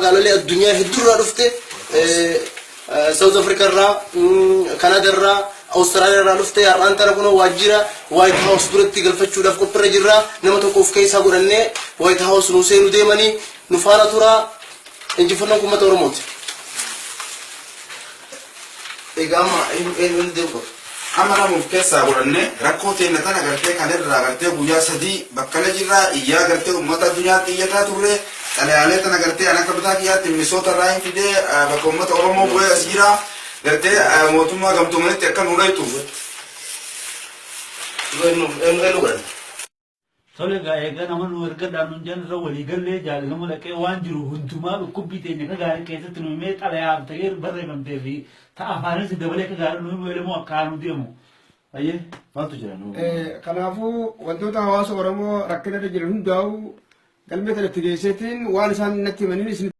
Magaalolee addunyaa hedduurraa dhufte, South Africa irraa, Canada irraa, Australia irraa dhufte. Har'aan tana kunoo waajjira White House duratti galfachuudhaaf qophiirra jirra. Nama tokko of keessaa godhannee White House nu seenu deemanii nu faana turaa. Injifannoon uummata Oromooti. Egaa amma eenyu deemu qaba? Amma nama of keessaa godhannee rakkoo teenya tana gartee kan irraa gartee guyyaa 3 bakkana jirraa iyyaa, gartee uummata addunyaatti iyyataa turre. Xalayaalee tana gartee an akka bitaa kiyyaatti Minisoota irraa hin fidee, bakka uummata Oromoo bu'ee as jira, gartee mootummaa gamtoomanitti akka nu dhaytuuf. Eenyu eenyu godhanne? Tole egaa, egaa nama nu ergadhaan nun jedhan irra walii gallee, jaalalama dhaqee waan jiru hundumaa dhukkubbii teenya akka gaarii keessatti nu himee, xalayaaf ta'ee barreeffamtee fi ta'a afaanis dabalee akka gaarii nu himu elemoo akka nu deemu. Ayyee, maaltu jira nu? Kanaafuu wantoota hawaasa Oromoo rakkina irra jiran hundaa'u galmee kana itti geesseetiin waan isaan natti himaniin isin